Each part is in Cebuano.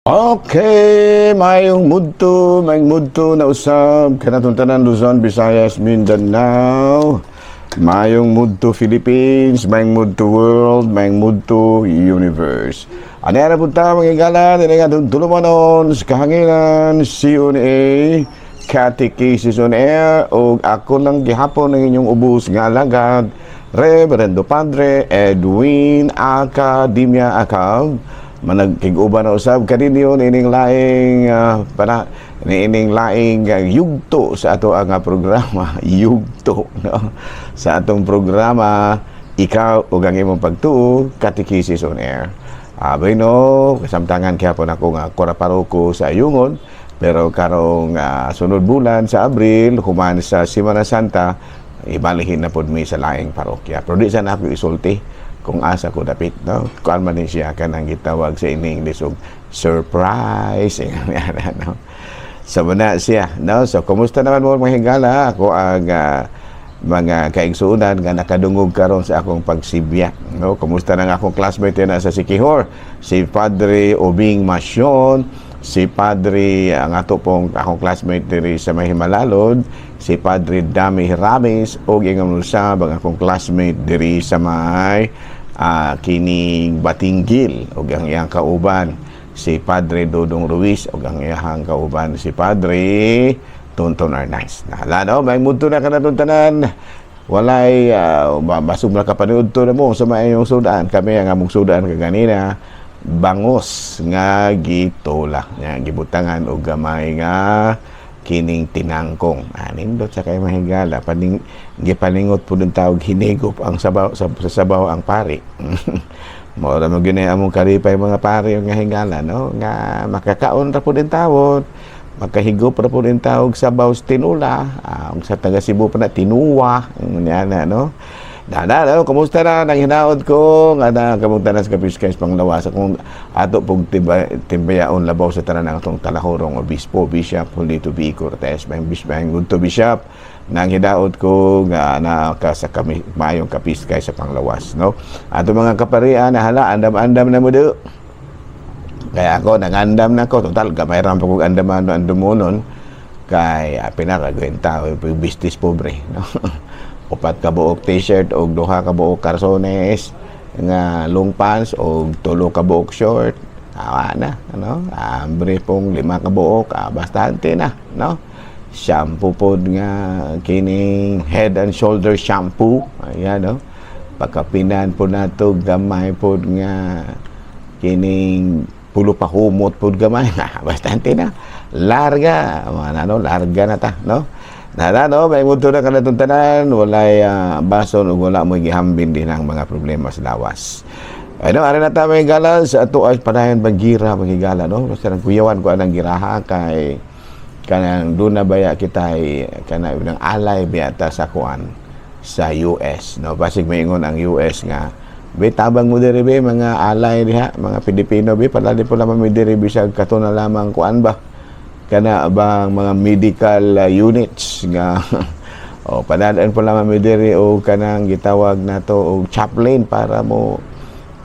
Okay, maayong mudto na usab kanatong tanan, Luzon, Visayas, Mindanao. Maayong mudto, Philippines, maayong mudto, world, maayong mudto, universe. Ano na punta mga higala, dili nga tulumanon sa kahanginan, CONA, Catechesis on Air, o ako lang gihapon ang inyong ubos nga alagad, Reverendo Padre Edwin Academia Acab, managkig-uban na usab kaninyo ining laing para niining laing yugto sa ato ang programa, yugto, no, sa atong programa Ikaw ug ang Imong Pagtuo, Catechesis on Air. Abay no, kasamtangan gihapon ako nga kura paroko sa Ayungon, pero karong sunod bulan sa Abril, human sa Semana Santa, ibalihin na pod mi sa laing parokya, pero di sana ako isulti kung asa ko dapit, no? Kuan man ni siya, kanang gitawag sa ini English og surprise, no? So muna siya, no? So kumusta naman mo, mga higala, ako ang mga kaigsuonan nga nakadungog karon sa akong pagsibya, no? Kumusta na ang akong classmate na sa Siquijor, si Padre Obing Masyon, si Padre, ang ato pong akong classmate diri sa may Himalalod, si Padre Dami Hiramis, ug ingon usab ang akong classmate diri sa may kining Batinggil ug ang iyang kauban si Padre Dodong Ruiz ug ang iyang kauban si Padre Tonton Arnaiz. Nahala, no, may mudto na kanatong tanan. Walay basog na kapaniud to na mo sa maayong sudan. Kami ang among sudan kaganina, bangos nga gitula nya, gibutangan og gamay nga kining tinangkong. Nindot sa kay mahigala, paning gipaningot pud tawag hinigop ang sabaw sa sabaw ang pari. Mao ra mo gyud among karipay mga pari nga higala, no, nga makakaon ra pud tawon, makahigop ra pud tawag sabaw sa tinula, sa taga Cebu pa na tinuwa nya na, no? Dada, no, kumusta na nang hinaot ko nga na kamunta na sa kapiskay panglawas kung ato pong timbayaon labaw sa tanan ang atong talahorong obispo, Bishop Julito B. Cortez. May bishop, may good bishop, nang hinaot ko nga na ka sa kami maayong kapiskay sa panglawas, no? Ato mga kaparian, hala, andam-andam na mo do. Kaya ako, nangandam na ko. Total, gamay ra pa kong andaman andamonon. Kay, pinaragwenta, bistis pobre, no? Upat ka buok t-shirt o duha ka buok karsones nga long pants o tulo ka buok short. Awa na, ano? Ambre pong lima ka buok, bastante na, no? Shampoo pod nga kining Head and Shoulder shampoo. Ayan, no? Pagkapinan po nato gamay pod nga kining pulo pa humot pod gamay. Bastante na. Larga, mga ano, larga na ta, no? Nara, no, may muto na kanatong tanan, walay bason ug wala mo gihambin din ang mga problema sa lawas. Ano, ari na ta, mga higala, sa ato ay padayon bagira, mga higala, no? Basta nagkuyawan ko anang giraha kay kanang doon na baya kita ay kana ng alay biyata sa kuan sa US, no? Basig maingon ang US nga, "Be, tabang mo diri be, mga alay diha, mga Pilipino be, palali po lamang mi diri bisag kato na lamang kuan ba, kana bang mga medical units nga o padadaan po lamang mi diri o kanang gitawag nato og chaplain para mo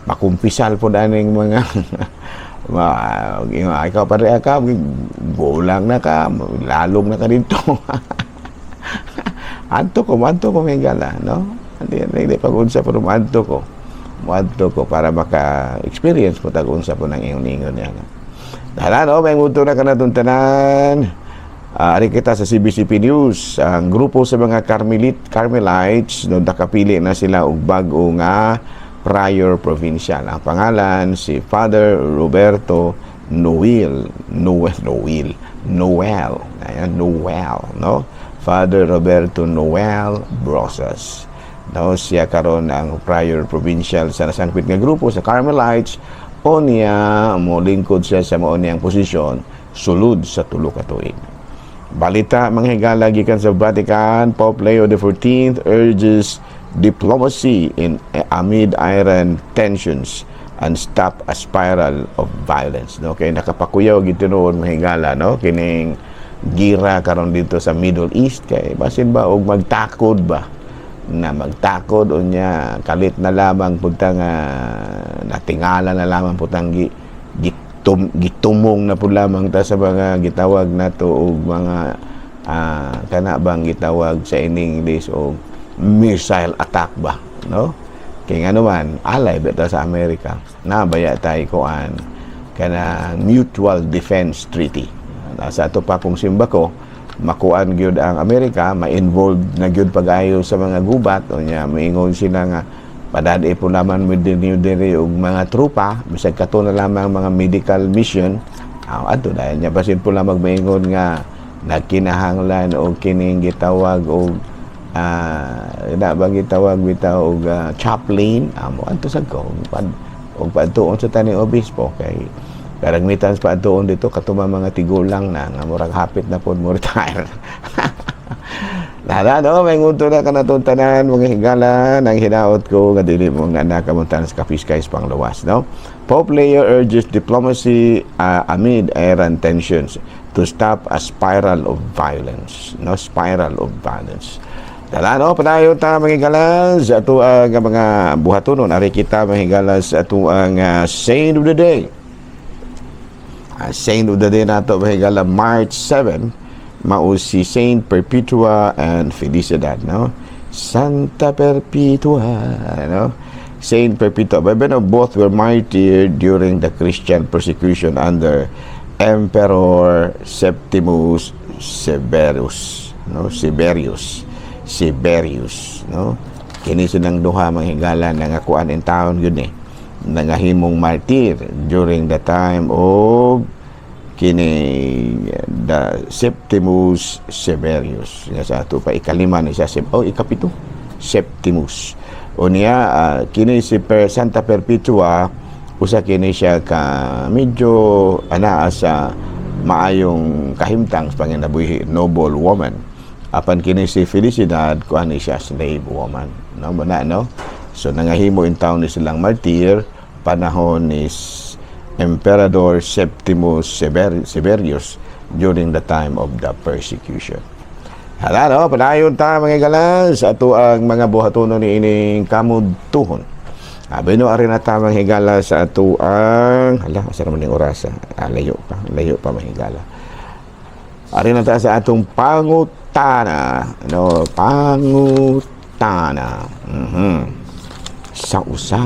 makumpisal po aning mga ma, ikaw pare ka, gulang na ka, lalong na ka dito." Anto ko may gala, no? Hindi, hindi pag-unsa, pero anto ko. Muadto ko para maka-experience po tag-unsa po ng ingon-ingon niya. Dahil no, may muto na ka na itong tanan. Ari kita sa CBCP News, ang grupo sa mga Carmelites, no, nakapili na sila og bag-o nga prior provincial. Ang pangalan si Father Roberto Noel, Noel, Noel, Noel, ayan, Noel, no? Father Roberto Noel Brosas. No, siya karon ang prior provincial sa nasangpit nga grupo sa Carmelites o niya mo lingkod siya sa mao niyang posisyon sulod sa tulo ka tuig. Balita, mga higala, gikan sa Vatican, Pope Leo XIV urges diplomacy in amid Iran tensions and stop a spiral of violence. No, kay nakapakuyaw gid tinuod, mga higala, no, kining gira karon dito sa Middle East kay basin ba og magtakod ba na magtakod unya kalit na lamang punta nga natingala na lamang putang gi, gi Gitumong na pud lamang ta sa mga gitawag nato og mga kana bang gitawag sa in English og missile attack ba, no? Kay ngano man, alay ba ta sa Amerika na baya tayo kuan kana mutual defense treaty. Sa ato pa, kung simba ko makuan gyud ang Amerika, ma-involved na gyud pag-ayo sa mga gubat, o nya moingon sila nga padad-i po naman mo dinhi diri og mga tropa, bisag kato na lamang mga medical mission. Adto dahil niya, basin po lamang maingon nga nagkinahanglan og kining gitawag og na bang gitawag bitaw og chaplain, amo adto sad ko og padtuon sa taning obispo, kay karagmitan sa padtuon dito katuma mga tigulang na nga murag hapit na pod mo retire. Nada, no, may ngunto na kanatong tanan, mga higala, nang hinaot ko, nga dili mo nga nakamuntan sa kapiskay sa panglawas, no? Pope Leo urges diplomacy amid Iran tensions to stop a spiral of violence, no? Spiral of violence. Dala, no, padayon ta, mga higala, sa ato ang mga buhatonon, ari kita, mga higala, sa ato ang Saint of the Day. Saint of the Day nato, mga higala, March 7, mao si Saint Perpetua and Felicidad, no? Santa Perpetua, no? Saint Perpetua. But no, both were martyred during the Christian persecution under Emperor Septimus Severus, no? Severus. Severus, no? Kini silang duha, mga higala, nangakuan in town yun eh. Nangahimong martyr during the time of kini the Septimus Severus nga sa ato pa ikalima ni siya, oh, ikapito Septimus. O niya kini si Santa Perpetua, usa kini siya ka medyo anaa sa maayong kahimtang sa panginabuhi, noble woman. Apan kini si Felicidad, kuan ni siya, slave woman, no mo na, no? So nangahimo in town ni silang martyr panahon ni Emperador Septimus Severus during the time of the persecution. Hala, no, padayon ta, mga higala, sa ato ang mga buhatonon ni ining kamudtuhon. Abi no, ari na ta, mga higala, sa ato ang, hala, asa naman ning orasa? Ah, layo pa, layo pa, mga higala. Ari na ta sa atong pangutana, no, pangutana. Sa usa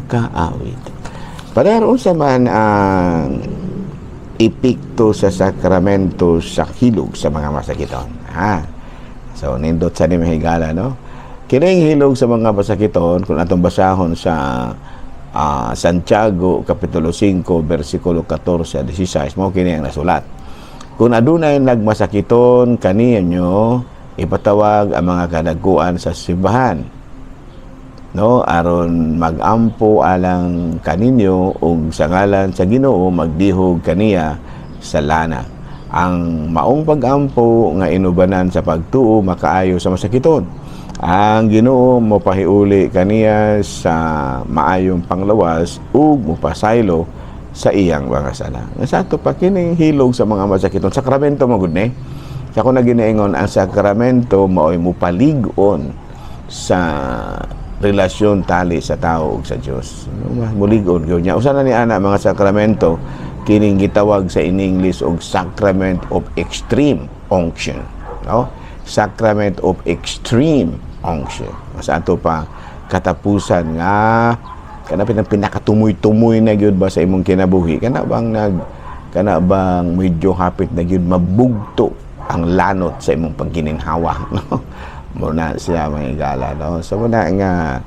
ka awit. Padar, unsa man ang epekto sa sakramento sa hilog sa mga masakiton? Ha? So, nindot sa ni, mahigala, no? Kining hilog sa mga masakiton, kung atong basahon sa Santiago, Kapitulo 5, versikulo 14 a 16, mao kini ang nasulat. Kung adunay nagmasakiton kaniyo, ipatawag ang mga kadaguan sa simbahan, no, aron magampo alang kaninyo ug sa ngalan sa Ginoo magdihog kaniya sa lana. Ang maong pagampo nga inubanan sa pagtuo makaayo sa masakiton. Ang Ginoo mopahiuli kaniya sa maayong panglawas ug mopasaylo sa iyang mga sala. Nga sa ato pa, kining hilog sa mga masakiton, sakramento mo gud ni. Sa ako na ginaingon, ang sakramento mao'y mupalig-on sa relasyon tali sa tao ug sa Dios. Mulig-on gyud niya. Usa na ni ana mga sakramento, kining gitawag sa in English og sacrament of extreme unction, no? Sacrament of extreme unction. Sa ato pa, katapusan nga kana pinang pinakatumoy-tumoy na gyud ba sa imong kinabuhi, kana bang medyo hapit na gyud mabugto ang lanot sa imong paggininhawa, no? Mo na siya, mga higala, no? So mo na nga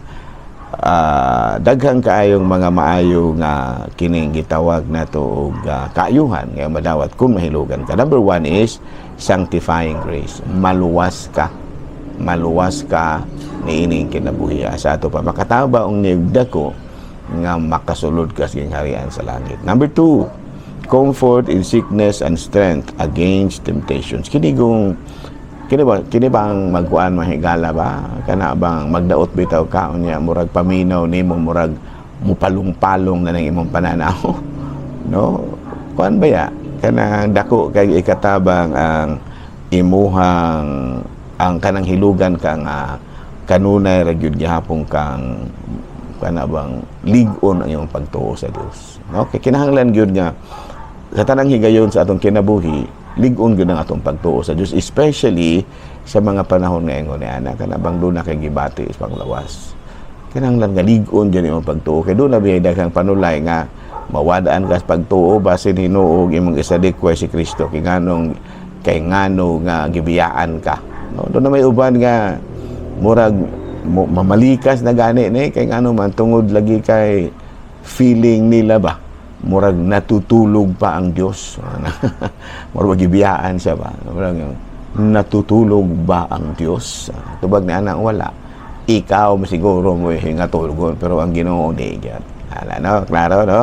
daghang kaayong mga maayo nga kining gitawag nato og kaayuhan nga madawat kung mahilugan ka. Number one is sanctifying grace. Maluwas ka, maluwas ka niining kinabuhi. Sa ato pa, makataba ang dako nga makasulod ka sa gingharian sa langit. Number two, comfort in sickness and strength against temptations. Kini bang magkuan, mahigala ba, kana bang magdaot bitaw ka, unya murag paminaw nimo, murag mupalong-palong na ng imong pananaw, no? Kuan ba ya, kanang dako kay ikatabang ang imuhang ang kanang hilugan ka nga kanunay ra gyud gihapon kang kana bang lig-on ang imong pagtuo sa Dios. Okay, kinahanglan gyud nga sa tanang higayon sa atong kinabuhi, lig-on gyud ang atong pagtuo sa Dios, especially sa mga panahon nga ingon ni ana, kana bang duna kay gibati sa panglawas. Kinahanglan nga lig-on gyud imong pagtuo kay duna biyay daghang panulay nga mawadaan ka sa pagtuo, basin hinuog imong isadikway si Kristo kay nganong, kay ngano nga gibiyaan ka, no? Duna may uban nga murag mamalikas na gani ni kay ngano man, tungod lagi kay feeling nila ba, murag natutulog pa ang Dios, murag gibiyaan siya ba, murag natutulog ba ang Dios? Tubag ni ana, wala. Ikaw siguro mo hingatulgon, pero ang Ginoo di gyud. Ala, no? Klaro, no?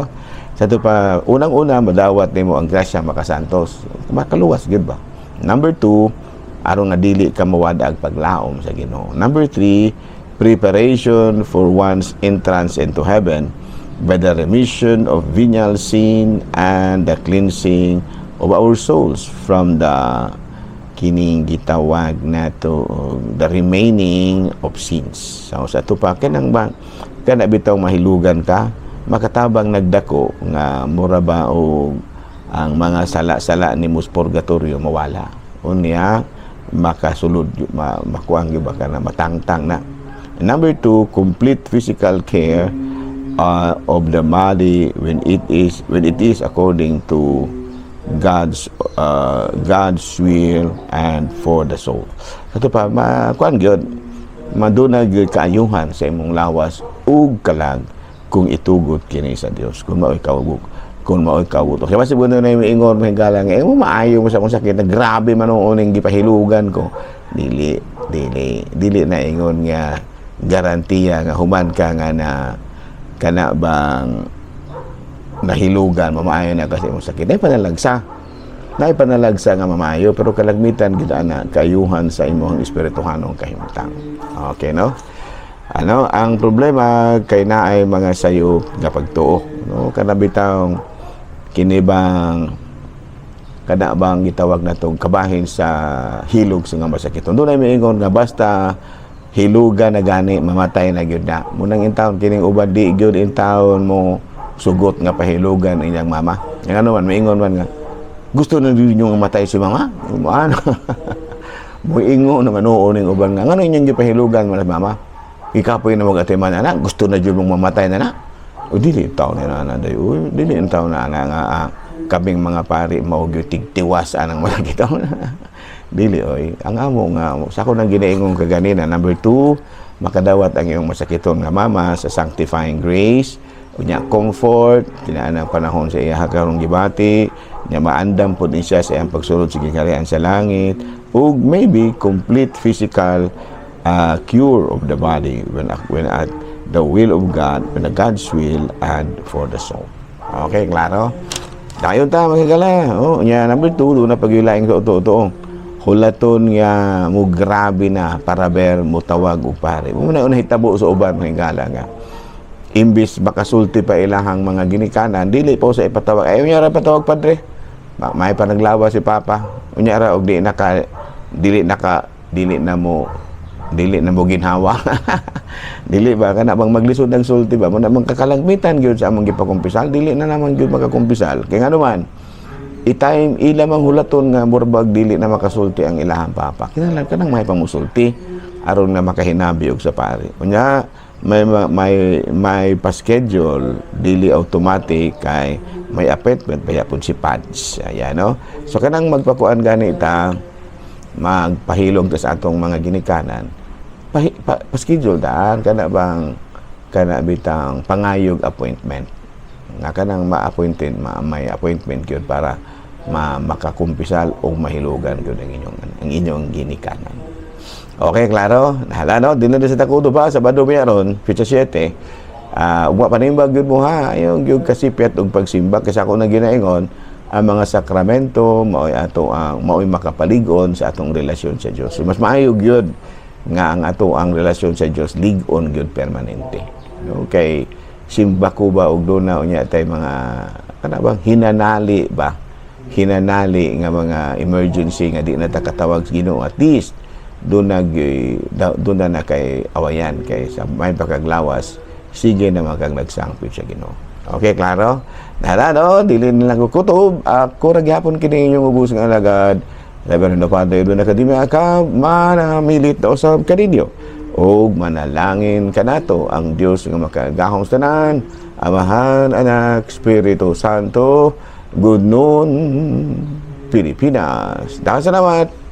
Sa ato pa, unang-una, madawat nimo ang grasya makasantos, makaluwas gyud ba. Number 2, aron nga dili ka mawada ang paglaom sa Ginoo. Number 3, preparation for one's entrance into heaven by the remission of venial sin and the cleansing of our souls from the kining gitawag nato the remaining of sins. So sa ato pa, kanang ba kana bitaw mahilugan ka, makatabang nagdako nga mura ba og ang mga sala-sala ni sa purgatorio mawala. Unya makasulod, makuang gyud ba ka na matangtang na. Number 2, complete physical care of the body when it is according to God's will and for the soul. Ato pa, ma kuan gyud, maduna gyud kaayuhan sa imong lawas ug kalag kung itugot kini sa Dios, kung mao'y kawug, kung mao'y kawuto. Kaya mas na yung ingon mga galang, eh, mo maayo mo sa akong sakit na grabe man uning gipahilugan ko. Dili, dili, dili na ingon nga garantiya nga human ka nga na kana bang nahilugan, mamaayo na kasi imong sakit. Ay panalagsa. Naay panalagsa nga mamayo, pero kalagmitan gid ana kaayuhan sa imong espirituhanong kahimtang. Okay, no? Ano, ang problema kay naay mga sayo nga pagtuo, no? Kana bitawng kini bang kada bang gitawag natong kabahin sa hilog sa nga masakit. Duna may ingon nga basta hiluga na gani, mamatay na gyud na. Munang intawon kining uban, di gyud intawon mo sugot nga pahilugan inyang mama. Yang ano man maingon man nga gusto na din nga matay si mama. Ano? Moingon naman oo ning uban nga ngano inyong gipahilugan man mama? Ikapoy na mag-atiman anak, gusto na jud mong mamatay na na. O dili taon na na dayo. Uy, dili taon na ana nga kaming mga pari mao gyud tigtiwas anang malaki taon. Dili oy. Ang amo nga sa ako nang ginaingon kaganina, number 2, makadawat ang iyong masakiton nga mama sa sanctifying grace, unya comfort kinaan ang panahon sa iya karong gibati, nya maandam pud ni siya sa iyang pagsulod sa gingharian sa langit, ug maybe complete physical cure of the body when at the will of God, when the God's will and for the soul. Okay, klaro? Dayon ta, mga higala. Oh, nya number 2, duna pa gyuy laing sa uto-uto. Hulaton nga mo grabe na para ber mo tawag og pare. Mo na hitabo sa uban, mga higala, nga imbis makasulti pa ilahang mga ginikanan, dili po sa ipatawag. Ay unya ra patawag padre. May pa naglawa si papa. Unya ra og di naka dili naka dili na mo ginhawa. Dili ba kana bang maglisod ng sulti ba mo na bang kakalagmitan gyud sa among gipakumpisal, dili na naman gyud makakumpisal. Kay ngano man, i-time ila mang hulaton nga murbag dili na makasulti ang ilahang papa. Kinahanglan kanang may pamusulti aron nga makahinabi og sa pari. Unya may pa-schedule, dili automatic kay may appointment pa yapon si Pads. Ayan, no? So kanang magpakuan gani ta, magpahilom ta sa atong mga ginikanan, pa-schedule daan kana bang kana bitang pangayog appointment nga kanang ma-appointed, may appointment gyud para makakumpisal o mahilugan gyud ang inyong ginikanan. Okay, klaro? Hala, no, dinhi sa Takudo pa, Sabado mi aron, petsa 7. Ah, ugma panimbag gyud mo ha, ayo gyud kasipyat og pagsimba kasi ako na ginaingon ang mga sakramento maoy ato ang maoy makapalig-on sa atong relasyon sa Dios. So, mas maayo gyud nga ang ato ang relasyon sa Dios lig-on gyud permanente. No, kay simba ko ba og duna unya tay mga kana bang hinanali ba? Hinanali nga mga emergency nga di na ta katawag sa Ginoo, at least doon na na kay awayan kay sa may pakaglawas sige na magkag nagsangpit sa Ginoo. Okay, klaro? Nara, no? Dili nila ko kutob. Ako ra gyapon kini inyong ubos nga alagad. Reverendo Padre Edwin Academia ka manamilit na usab kaninyo. Og manalangin kanato ang Dios nga makagahong sa tanan, Amahan, Anak, Espiritu Santo. Good noon, Pilipinas. Daghang salamat.